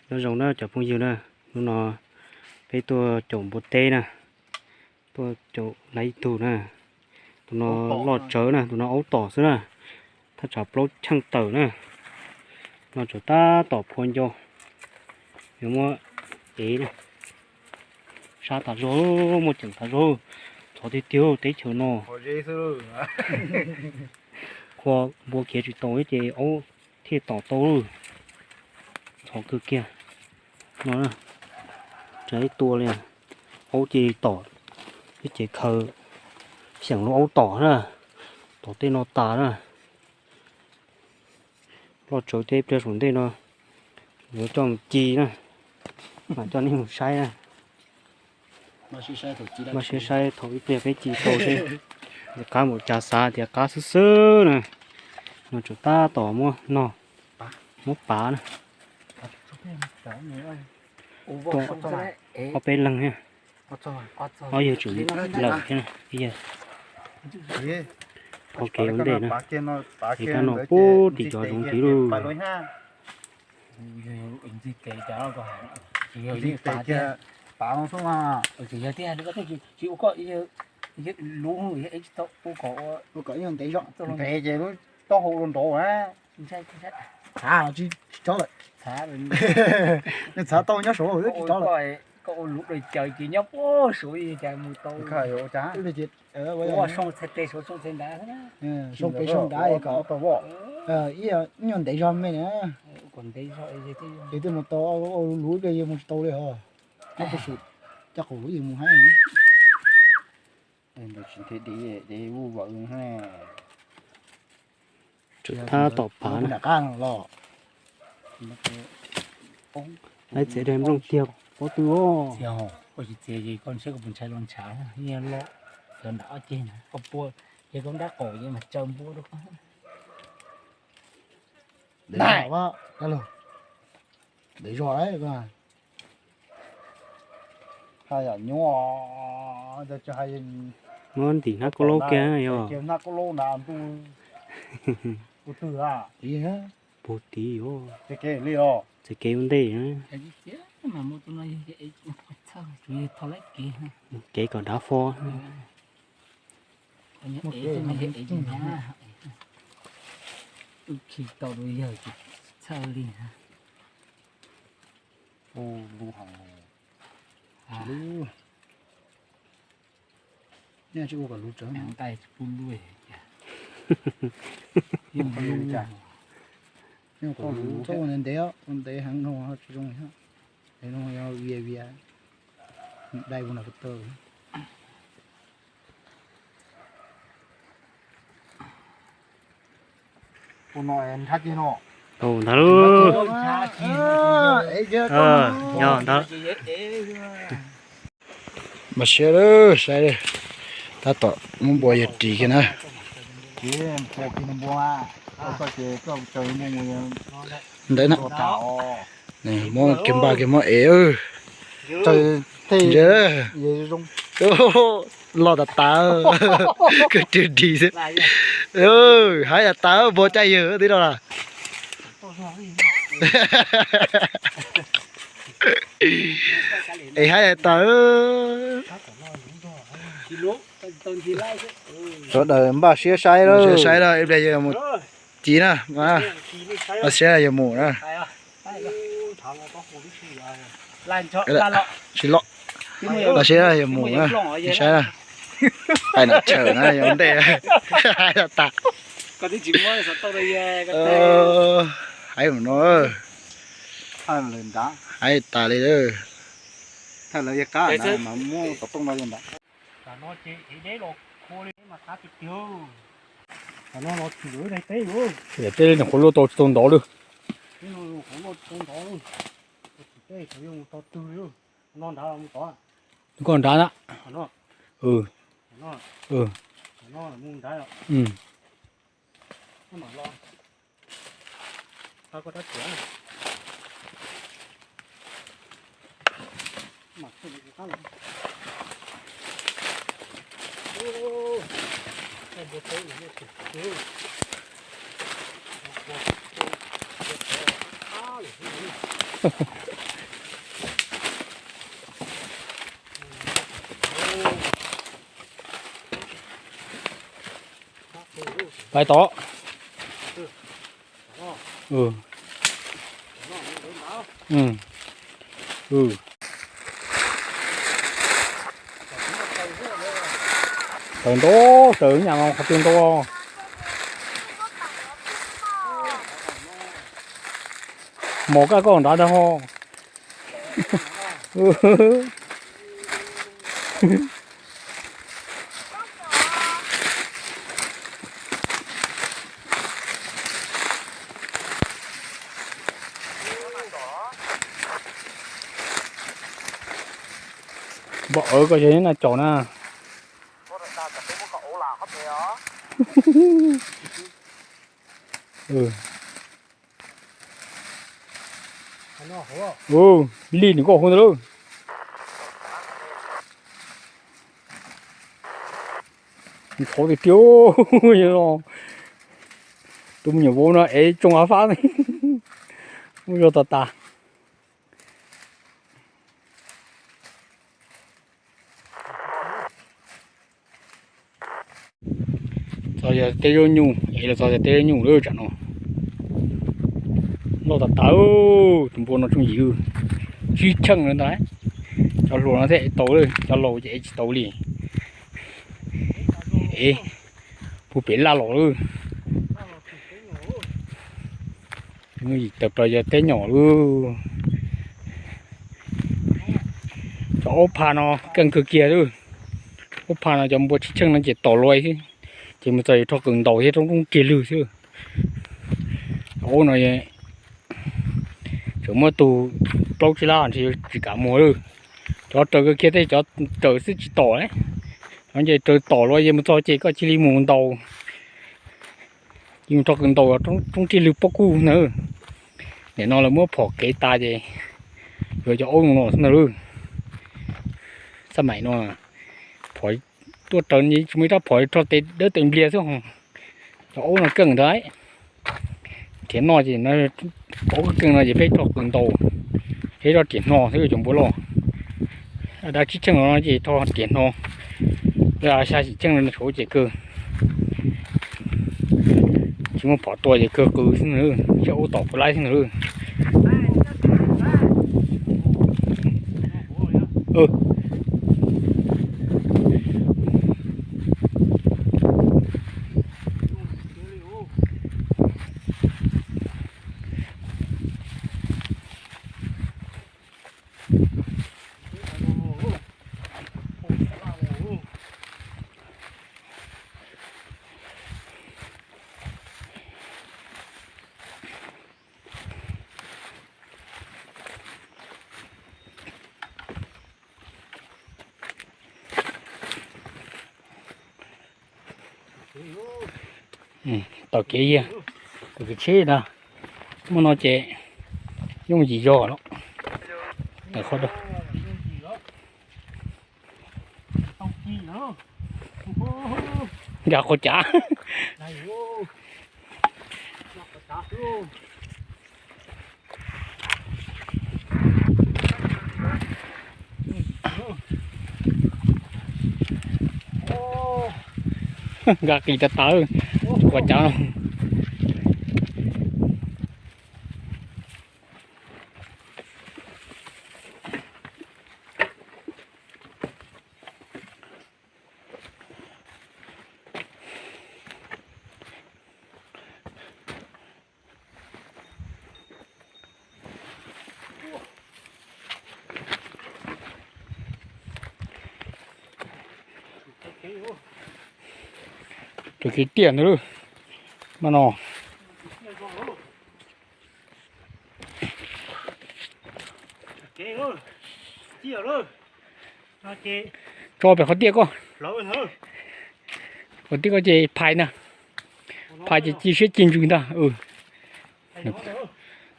Nyob zoo na cov phooj ywg na, hnub no peb tuaj caum npua teb na, tuaj caum lawv ib tug na. Tus no loj tsawv na, tus no aub tom xwb na, thaj tsam plaub cheej tawm na. No tseem tab tom phua nco, yuav muab ev na. Sab tas zog, muaj ceem tas zog, ntxhov tiag tiag teb chaws no. Qhua npua khiav tsis tau ces aub thiaj tom tau. Ntxhov kawg kiag no. Tseem ib tua li, aub cia li tom, ib ce khaws xyeem lub aub tom na, tom tej no tas na. Loj tsawv teb pliag saum ntej no, yuav coj mus ci na, mam coj nej mus saib na. Maj siab saib thaum ib pliag peb ci tau seb, qab npaum cas xav tias qab xwb xwb na. No tseem tab tom muab no, muab pav na. Ob peb leeg thiab, ob yawg tseem lawm thiab na, ib yawg. Ua kev ua ntej na, es kab no pub tim cov zoov tid lauj. Tsis ua koj, lub tsis tau ua kom ntev zog, ntev ces lub taub hau ua nrov. Txhav tsis tsob lawm. Nws txhav tau nyob saud tsis tsob lawm. Koj ua lub dawm caws ces nyob puag saud cas mus tau. Ua soo txhais tes saud soo txhais nrad. Soo pem soo nrad kom ib nyuag ntev zog me na. Ces twb mus tau ua lub ib pliag yawg mus tsis tau li os. Nyob puag saud caj qaum lub yawg mus haib. Tsis nthi di, di vuj vawv. Tseem tab tom pav na. Laib txiav daim nplooj tiag pob tw os. Koj tsis txiav ces koj saib koj puas ntshai los ntshav, yeej loj, cov nram ob ceg na, koj pua, ces koj nrab qaum ces mas tsaws npua rau koj. Ntev zog, ntev zog. Haj yam nyuaj, muab ntim hnab kaub laub kiag yog. Hnab kaub laub na ntuj, ua twg a? Puag tid os. Txais kev ua ntej. Kev kom dav fo. Wb khi tau rau yawg ces txhawj li. Nqaij tsis pub lub. Nqaij tsis pub lub. Nqaij txhob ua ntev ntev, ua ntev heev no tsis zoo thiab. Es no yog vias vias, dai ua nram ko taw. Ntag lauj. Yog ntag. Mas siab lawm, saib tab tom muab npua yawg ris kiag na. Ntawd na, muab kiag npaj kiag muab ev. Los tas tas, kawg ris xwb. Haib tas tas npua caij yawg twb no las. Es haib tas tas. Sawv daws npaj siab saib lawm, saib lawm ib pliag yawg mus ci na. Npaj siab yawg mus na. Tsis loj. Npaj siab yawg mus na, saib na. Qaij nam tshawm na yog ntej. Haib tas tas. Haib mus no. Haib tas li. Daim teb li nyuam qhuav luaj tau tsis tau ntov li. Koj nrad na. Pais tod. Raws ntau, raws nyaj no qhov twg ntau. Mos kaj koj nrad ntag ho. Npau awv koj yog na caum na. Lij nws koj hu ntawd lauj. Ntxhov tiag tiag. Tus me nyuam vauv no ev tsoo av fab. Muab zog tas tas. Txog yog teb zaub nyuj, es los txog yog teb zaub nyuj lawm tsam no. Loj tas tas, tus npua no tsooj yim, tsib cheej lawm ntag. Cov hluas no thiaj ev tau, cov laus ces ev tsis tau li. Ev puag pem laj los lawm. Yim tawm plaws yog teb nyom lawm. Cov aub pha no keej kawg kiag lawm. Aub pha no cov npua tsib cheej no ces tom luaj xwb, ces mus txog yus rho qws ntaus thiab roob roob kiag lwg xwb. Cov aub no tseem muab tug plaub tsib lab ntshe tsis kam mus lawm. Cov raws kawg kiag tej cov raws xwb tsis tom. Cov nce raws tom luaj ces mus txog ces koj cia li mus ntaus. Ces mus rho qws ntaus roob roob kiag lwg pob kuj na. Nim no lawv muab phom kev tas ces yuav cov aub no xwb ntag lawm. Xab maim no phom tuaj raws tsis muaj ib rab phom, rho tes dawb tes npliag xwb ho. Cov aub no keej ntag. Thiab no ces aub keej no ces peb rho qws ntaus, peb rho riam hno thiab cov npua loj. Dab tsib cheej no ces rho riam hno, xya xim cheej no tshuav ces kawg. Tsis muaj phom tua ces kawg qws xwb na, saib aub tom puas laib xwb na. Taug kev yag, tus kev tsheb na, muaj no ces yooj yim zog lawm. Nkag qhov cav. Nkag qis tas tas, qhov cav no. Tus kev tiaj ntawd, mas no. Tso pem qhov tiaj koj. Qhov tiaj koj ces phais na. Phais ces ci siab ci ntsws ntag.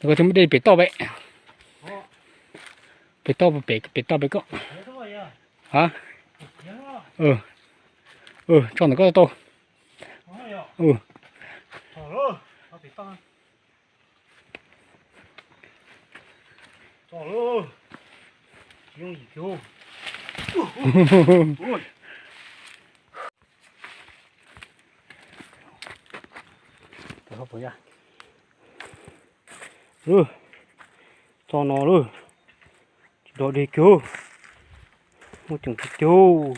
Koj thiaj muab dej pem toj pem. Pem toj pem, pem toj pem koj. Tso ntawm koj tau. Txog no lawm, tsis dog dig kiag, muaj ceem tiag tiag.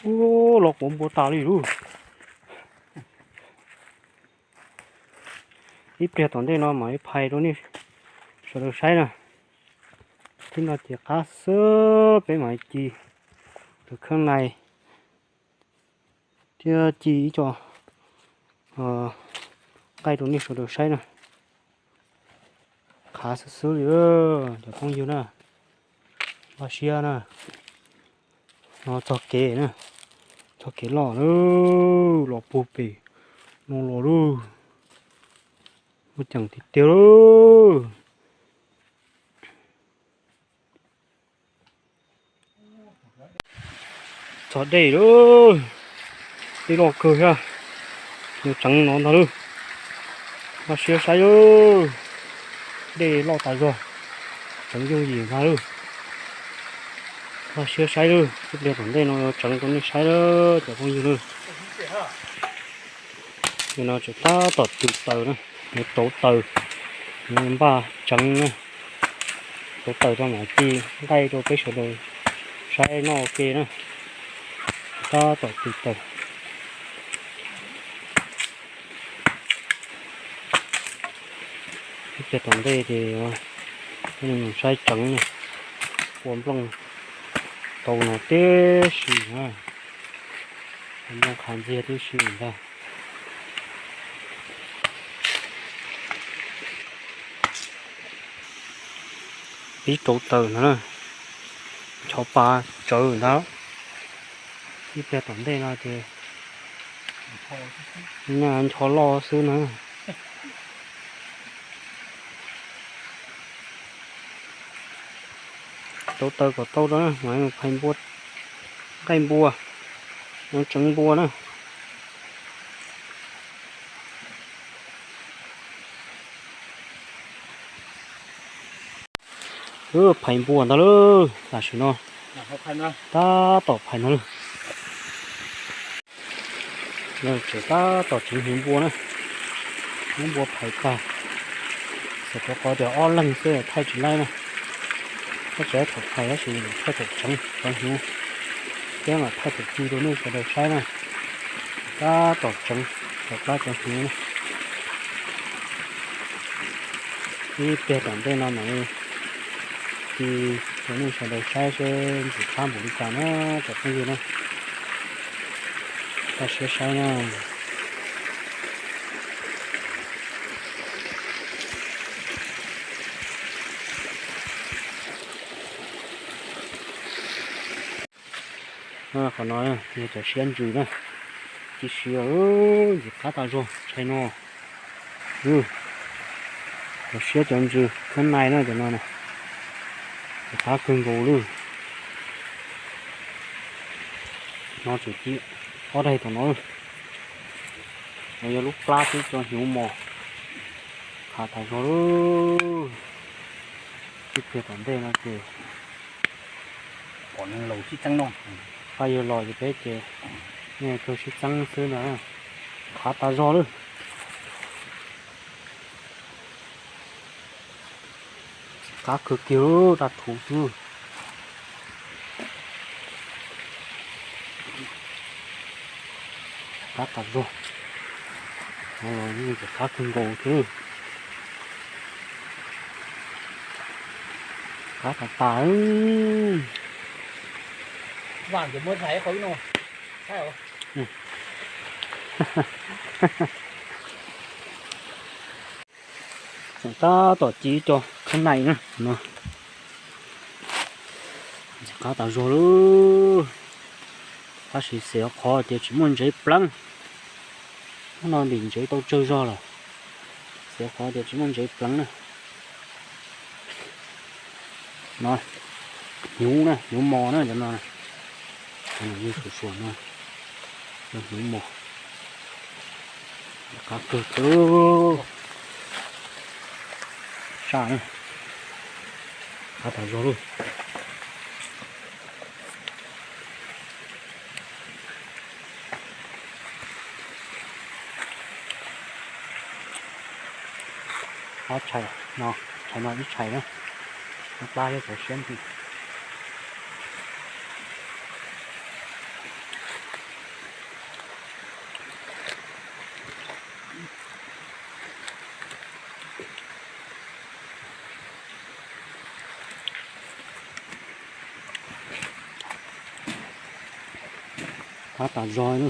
Ua, los quav npua tas li lauj. Ib pliag tom ntej no mam li phais rau nej sawv daws saib na. Thib no ces qab xwb, peb mam li ci tus kheeb nais thiab ci ib co nqaij rau nej sawv daws saib na. Qhav xwb xwb li cov phooj ywg na, npaj siab na. No txog kev na, txog kev loj lawm, los puag pem no los lawm. Muaj ceem tiag tiag lawm. Txog dej lawm, dej loj kawg thiab, yuav tseev no ntag lauj. Npaj siab saib lawm, dej loj tas zog, tseev yooj yim ntag lauj. Npaj siab saib lawm, ib pliag tom ntej no yuav tseev rau nej saib lawm cov phooj ywg lawm. Nim no tseem tab tom tws taws na, yuav rauv taws, npaj tseev na, rauv taws rau mam ci nqaij rau peb sawv daws saib noj ua ke na. Tab tom tws taws. Ib pliag tom ntej ces peb mus saib tseev na, ua nplooj tau no tib si na, ua nplooj qhav ntxiag tib si ntag. Pib rauv taws no na, ncho pa tsawv ntag. Ib pliag tom ntej no ces ncho loj xwb na. Rauv taws kom tau rau na, mas phais npua, nqaij npua, tseev npua na. Phais npua ntag lauj, tam sim no tab tom phais no lauj. Tseem tab tom tseev hnyuv npua na, hnyuv npua phais tag, xav rau qhov tias ob leeg xwb thaij tsis laib na. Tab sis thaum phais tab sis thaij thaum tseev cov hnyuv, thiab mam thaij thaum ci rau nej sawv daws saib na. Tab tom tseev, tom plab cov hnyuv na. Ib pliag tom ntej no mam li ci rau nej sawv daws saib seb ntxim qab npaum li cas na cov phooj ywg na. Npaj siab saib na. Qhov no yog cov siab ntsws na, ci siav, ntxim qab tas zog tshais no. Cov siab cov ntsws kheeb nais na cov no na, ntxim qab kawg nkaus li. No tseem ci ob daig tom no. No yog lub plab twb cov hnyuv mos, qab tas zog li. Ib pliag tom ntej no ces pom neeg laus sib txeeb no, pab yawg los ces peb ces nej kawg sib txeeb xwb ntag. Qab tas zog lawm. Qab kawg kiag, raj thuv xwb. Qab tas zog. Qab kawg nkaus xwb. Qab tas tas. Tseem tab tom ci ib co kheeb nais na no. Ntxim qab tas zog lauj. Tab sis xav qhov tias tsis muaj ntsev pleev. Hnub no ntim ntsev tau tsawg zog lawm, xav qhov tias tsis muaj ntsev pleev na. No, hnyuv na, hnyuv mos na cov no. Cov no yeej suav suav no, cov hnyuv mos. Qab kawg kiag. Saj na, qab tas zog lauj. Ob tshais no, tshais no ib tshais na, ib plab thiab txaus siab nti. Qab tas zog na.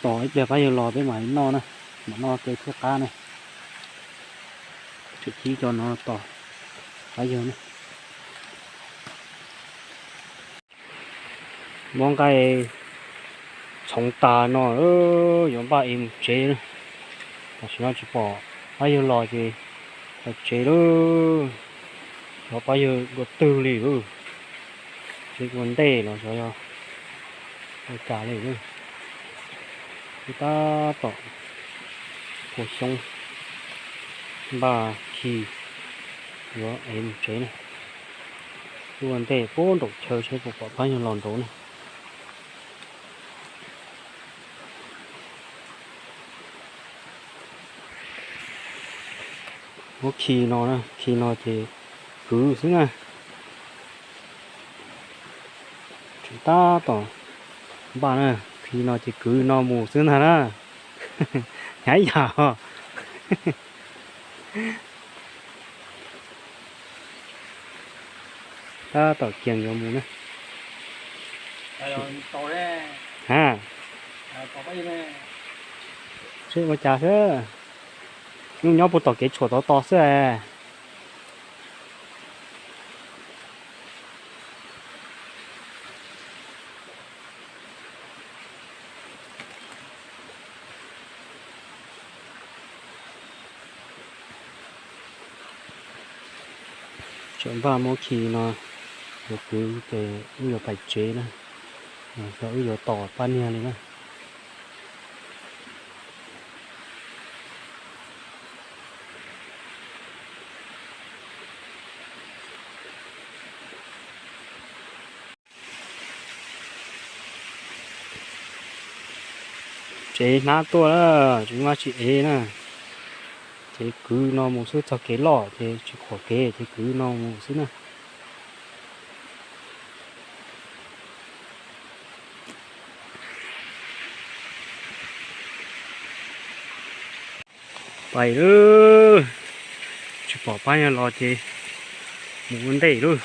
Tos ib pliag pab yawg los peb mam noj na, mam noj kev thiab qab na. Tseem thib cov no tos pab yawg na. Muab nqaij txhoov tas no yuav npaj ev mus tsev na. Tam sim no tsis pom pab yawg los ces pais tsev lawm. Xyov pab yawg dua twg li lawm, tsev ua ntej los xyov yog ua cas li lawm. Tab tom ua xyoob npaj khi yuav ev mus tsev na. Ua ntej puag nraum chaw seb puas pom pab yawg los nraud na. Muab khi no na, khi no ces kwv xwb na. Tseem tab tom npaj na, khi no ces kwv no mus xwb ntag na. Hnyav yam os. Tab tom kiag yuav mus na. Ha, seb ua cas xwb. Nyob puag tom kev tshuam tod tos xwb. Tseem npaj muab khi no yuav kwv ces wb yuav pais tsev na, xyov wb yuav tos pab niag li na. Tsev hnab tuaj lawm, tsev maj tsis ev na. Ces kwv no mus xwb, txog kev loj ces tsis khuam kev ces kwv no mus xwb na. Pais lawm, tsis pom pab yawg los ces mus ua ntej lawm,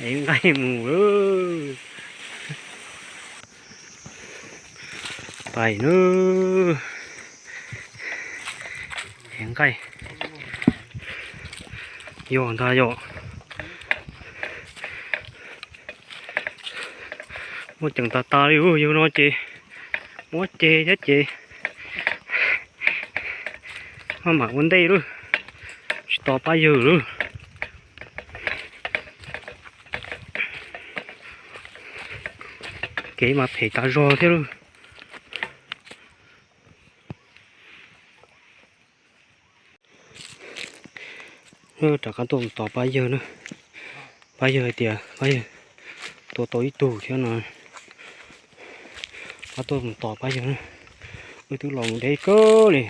ev nqaij mus lawm. Pais lawm, ev nqaij. Yog ntag yog. Muaj ceem tas tas li, yug no ces muab ceg thiab ces maj mam ua ntej lawm, tsis tos pab yawg lawm. Kev mas phem tas zog thiab lawm. Rov qab tuaj mus tos pab yawg na. Pab yawg hais tias pab yawg tua tau ib tug thiab no. Rov qab tuaj mus tos pab yawg na. Wb twb los mus deb kawg li.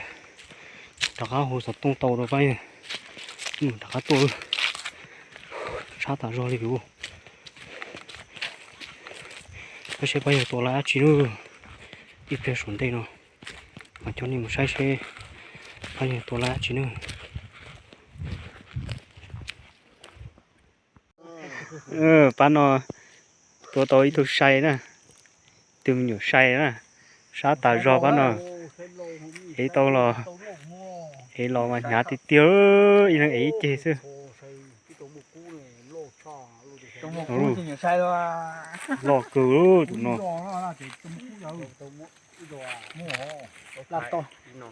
Rov qab hu xov tooj tau rau pab yawg, rov qab tuaj. Sab tas zog li kuv. Peb saib pab yawg tua lawm dab tsi na. Ib pliag saum ntej no mas coj nej mus saib seb pab yawg tua lawm dab tsi na. Pab no tua tau ib tug sai na, tus me nyuam sai na, sab tas zog pab no. Ev tau los, ev los mas hnyav tiag tiag, ib leeg ev ib ceg xwb. Loj kawg tus no.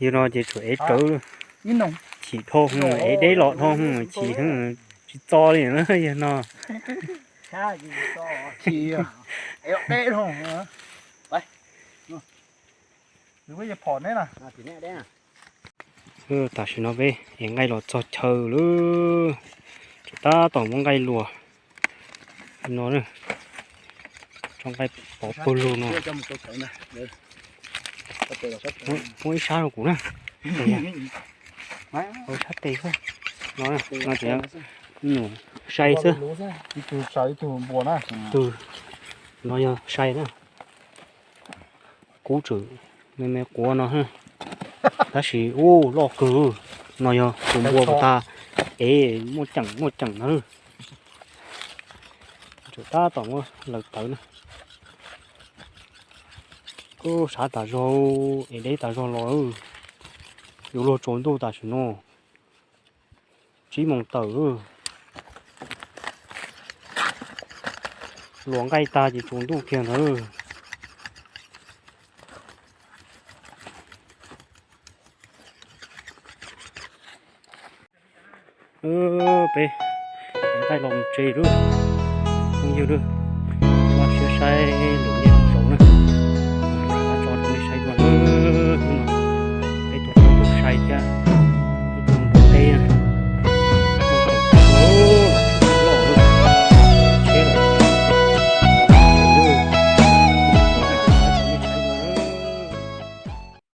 Yog no ces tsum ev rawv, chim dhau, ev deb los dhau, chim tsis txo li na yog no. Tam sim no peb ev nqaij los txog chaw lawm, tab tom muab nqaij luas no, tso nqaij pov pawg lug no. Muab ib sab rau kuv na. Ua sab tes xwb. No, no tseem nyuam sai xwb. Tus no yog sai na. Kub tseem me me quav no, tab sis ub loj kawg. No yog tus npua puas tag, es muaj ceem muaj ceem no. Tseem tab tom muab laws tawv na. Ub, sav tas zog, es deb tas zog los. Yuav luag tsaus ntuj tam sim no, tsib moos tawm. Luas nqaij tag ces tsaus ntuj kiag ntawd. Peb nqaij los mus tsev lawm, phooj ywg lawm.